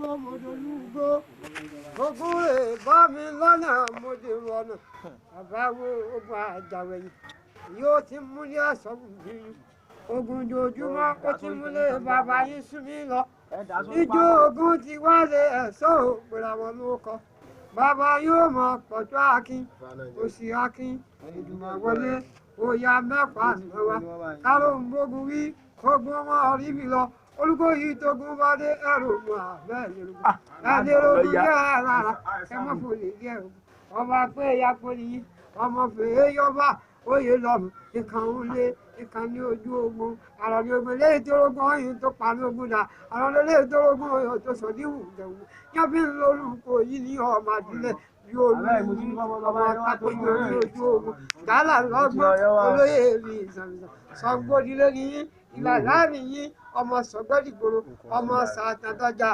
Dolúgbó mo dolúgbó, ogun rè bá mi lọ́nà mo dé wọnà. Bàbá wo ogun àjàwẹ̀yìn yóò ti mú ní ẹ̀sọ́ mi. Ogun ojoojúmọ́ ó ti múlé bàbá yín sú mi lọ. Ijó ogun ti wálé ẹ̀sọ́ òpèrè àwọn ló kọ. Bàbá yóò mọ pọ̀jọ́ akin, òsì akin, ìdùnnà wọlé, òyà mẹ́fà lọ́wọ́. Káró ń bógun wí, ogun wọn rí mi lọ. Olúkòyí tógun bá dé ẹrù mọ àbẹ́ ìlérògùn. Ẹlérògùn yẹ rárá, ẹ mọ̀ fò lè yẹ ogun. Ọba pé ya poli yín, ọmọ fèé yọba, oyè lọ́rùn, ìkàn ń lé, ìkàn ní ojú ogun. Àrọ̀ ní ogun léyìí tó rógún ọyìn tó pa ní ogun dà. Àrọ̀ ní léyìí tó rógún ọyìn tó sọ ní ìwùdẹ̀wù. Yọ́n fi ń lórúkọ yìí ní ọmọ àdúlẹ̀ bí olú ọmọ akápẹ́jọ ní ojú ogun. Gálà lọ́gbọ́n olóyè mi ìsàmìsàn. Sọ̀gbọ́dilé ní yín, ìlà láàrin yín, ọmọ sọ̀gbọ́dìgbòrò, ọmọ sàtàntàjà,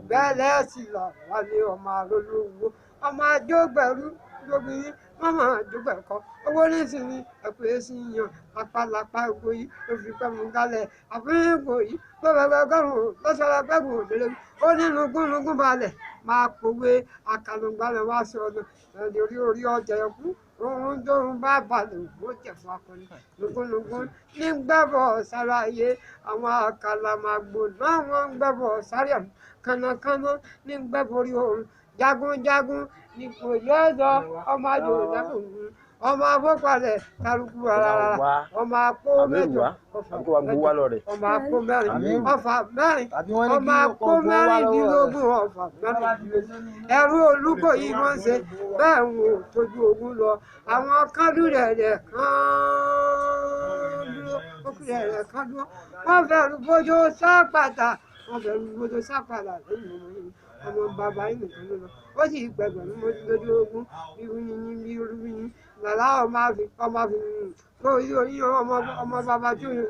bẹ́ẹ̀lẹ́sì là wálé ọmọ arólówó, ọmọ ajógbẹ̀rú gbogbo yín, mọ́mọ́ àjọgbẹ̀kọ́, owó nísìnyí ẹ̀kọ́ èsì yan, lápálápá oko yìí ló fi pẹ́ mú gálẹ̀, àfihàn kò yìí ló fẹ́ gbẹ́gọ́rùn lọ́sọ̀rọ̀ gbẹ́gùn òdòdó, ó ní lugúnlugún balẹ̀ máa pòwe àkàlùgbàlẹ̀ wá sí ọdún lórí orí ọjà ẹkú òun tóun bá balẹ̀ ògbó tẹ̀fọ́ akọni lugúnlugún ní gbẹ́bọ̀ sára ayé àwọn àkàlàmàgbò náà wọ́n ń gbẹ́bọ̀ sáré àmì kànákànná ní gbẹ́bọ̀ orí oorun jagunjagun ní kò yọ́dọ̀ ọmọ àjòjàkùn ọmọ abọ́palẹ̀ kálukú ara ọmọ akó mẹ́jọ ọfà mẹ́jọ ọmọ akó mẹ́rin ọfà mẹ́rin ọmọ akó mẹ́rìndínlógún ọfà mẹ́rìndínlógún ẹrú Olúkòyí wọ́n ṣe bẹ́ẹ̀ ń wò tójú ogun lọ àwọn kádùn rẹ̀ rẹ̀ kán dúró ókùnrin rẹ̀ kán dúró wọ́n fẹ́ẹ́ bójú sápàtà wọ́n fẹ́ẹ́ bójú sápàtà lẹ́yìn ọmọ yìí ọmọ bàbá yìí nìkan ló lọ ó sì gbẹgbẹrún mọ́tò lójú ogun bí wíyín bí olúwíyín làlá ọmọ àfi ọmọ àfi tó yí orí ọmọ ọmọ bàbá tó yí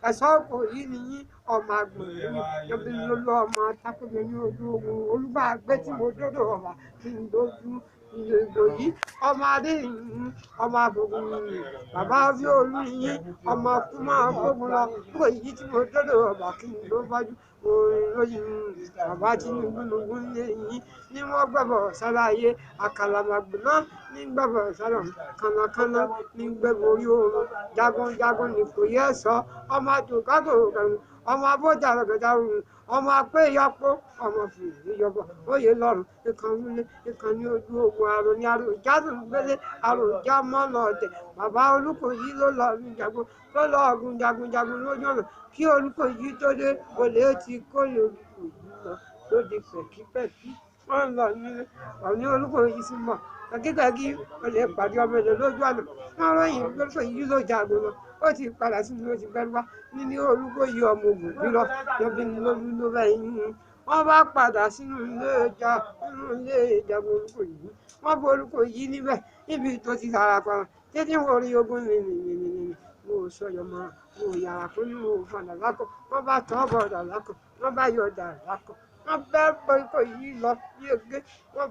ẹ̀sọ́ kò yí ni yín ọmọ àgbọ̀n yìí yọbi lólu ọmọ takùnmí ní ojú ogun olúbàgbé tí mo dọ́dọ̀ ọ̀wà tí n dojú ìlò yìí ọmọ adé yìí ọmọ àbògùn yìí bàbá bí olú yìí ọmọ kúmọ àbògùn lọ kúrò yìí tí mo dọ́dọ̀ ọ̀bà kí n ló bájú orin lóyún bàbá Tinubu lógún lé yìí ní wọ́n gbẹ̀bọ̀ sáláyé àkàlàmàgbò náà ní gbẹ̀bọ̀ sálọ̀ kànákànná ní gbẹ̀bọ̀ orí oorun jagunjagun ní kò yẹ sọ ọmọ àtòkágò kẹrùn ọmọ abójà lọ́gẹ̀dá rùn ọmọ apẹ́ ìyapò ọmọ fìdí yọbọ oyè lọ́rùn ìkan wúlé ìkan ní ojú ogun àrùn ní àrùn jádùn gbélé àrùn já mọ́ lọ́ọ̀tẹ̀ bàbá Olúkòyí ló lọ ní jagun ló lọ ọ̀gùn jagunjagun lójú ọ̀nà kí Olúkòyí tó dé olè ti kó lè Olúkòyí lọ ló di pẹ̀kípẹ̀kí wọ́n lọ nílé ọ̀ní Olúkòyí sí mọ̀ kàkíkàkí olè pàdé ọmọ èlò lójú ọ̀nà wọ́n ròyìn Olúkòyí ló jagun lọ ó ti padà sínú ó ti bẹ́rù wá níní Olúkòyí ọmọ ogun lílọ lọ́bí lójú ló bẹ́ yín wọ́n bá padà sínú ilé ìjà nínú ilé ìjagun Olúkòyí wọ́n bọ Olúkòyí níbẹ̀ níbi tó ti sara pa títí wọ́n rí ogun nìyìnyínyìnyín mo ò sọyọ mọ́ mo ò yàrá fún ní mo ò fàdà lákọ̀ wọ́n bá tọ́ bọ̀ dà lákọ̀ wọ́n bá yọ dà lákọ̀ wọ́n bẹ́ Olúkòyí lọ ní ègbé wọ́n.